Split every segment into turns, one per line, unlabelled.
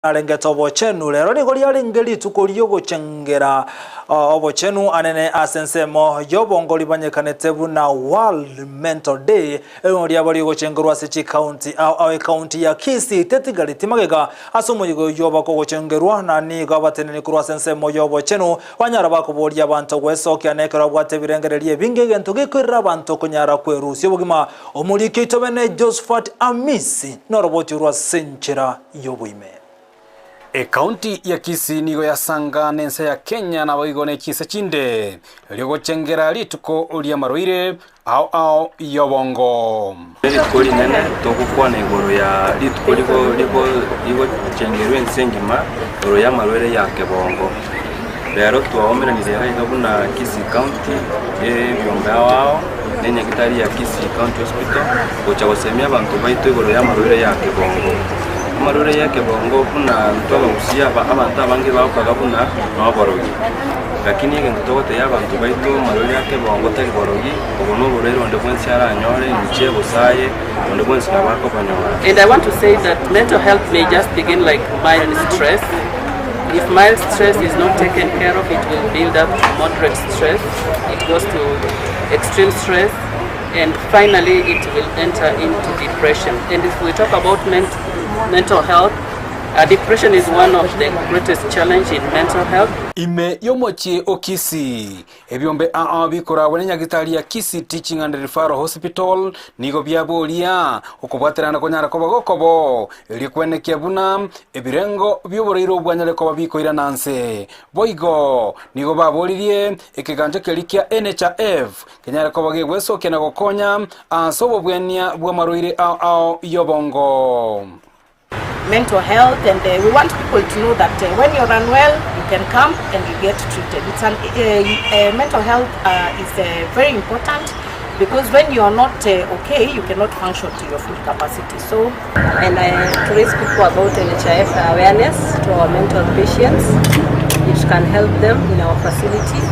Arengete obochenu. Rero nigo riarenge rituko ri'ogochengera obochenu anene ase ensemo y'obongo rimanyekanete buna World Mental Day, erimo riabo rigochengerwa ase chikaunti ao ao Ekaunti ya Kisii tetigareti magega ase omoyega oyio bakogochengerwa na nigo abateneni korwa ase ensemo y'obochenu banyara bakoboria abanto gwesokia na ekero babwate ebirengererio ebinge egento gekoirera abanto konyara kwerusia obogima. Omoriki oito bene Josephat Amisi noroboti orwa ase enchera y'oboime.
Ekaunti ya Kisii nigo yasanga nense ya Kenya naboigo ne chinse chinde erio gochengera rituko ri'amarwaire ao ao y'obongo.
Rituko rinene togokwana igoro ya rituko rigochengerwa ense engima igoro y'amarwaire ya kebongo. Rero twaomeranire iga iga buna Kisii County ebiombe ao ao na enyagitari ya Kisii County Hospital gocha gosemia abanto baito igoro y'amarwaire ya kebongo. Amarwaire ya kebongo buna intwe abagusii aba abanto abange bagokaga buna noborogi. Lakini egento togotebia abanto baito amarwaire ya kebongo tari borogi, obo noborwaire onde bwensi aranyore inche gose aye, onde bwensi nabo akobonyora.
And I want to say that mental health may just begin like mild stress. If mild stress is not taken care of, it will build up to moderate stress. It goes to extreme stress, and finally it will enter into depression. And if we talk about mental health, depression is one of the greatest challenge in mental health.
Ime y'omochie o Kisii, ebiombe ao bikoragwa nenyagitari ya Kisii Teaching and Referral Hospital nigo biaboria okobwaterana konyara koba gokobo erio kwenekia buna ebirengo bi'oborwaire obwo bwanyare koba bikoirana nse. Boigo nigo baboririe ekegancha keria kia NHIF kenyare koba gegwesokia na gokonya ase obobwenia bw'amarwaire ao ao y'obongo.
Mental health and we want people to know that when you're unwell you can come and you get treated. It's an, mental health is very important because when you are not okay you cannot function to your full capacity. So
and to raise people about NHIF awareness to our mental patients. It can help them in our facility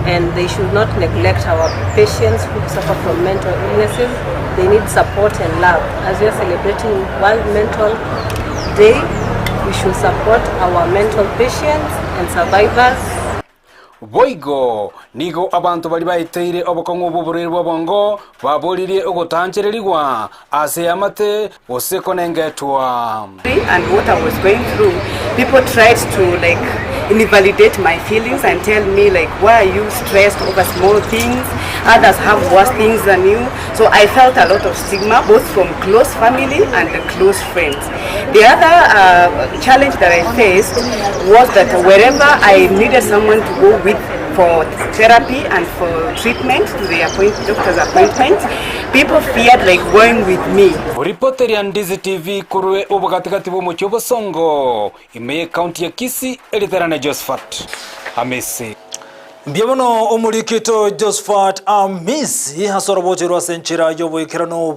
and they should not neglect our patients who suffer from mental illnesses. They need support and love. As we are celebrating World Mental Day, we should support our mental patients and survivors.
Boigo nigo abanto baria baeteire obokong'u bw'oborwaire bw'obongo baboririe ogotanchererigwa ase eamate gose konengetwa.
And what I was going through, people tried to like invalidate my feelings and tell me like, why are you stressed over small things? Others have worse things than you. So I felt a lot of stigma, both from close family and the close friends. The other challenge that I faced was that wherever I needed someone to go with for therapy and for treatment to the doctor's appointment, people feared like going with me.
Oripoteria Ndizi TV korwa obogatigati bw'omochie o Bosongo, ime y'ecounty ya Kisii, eriterane Josephat Amisi.
Mbuya mono omorikito Josephat Amisi ase orobocho rw'ase enchera y'oboikeranu.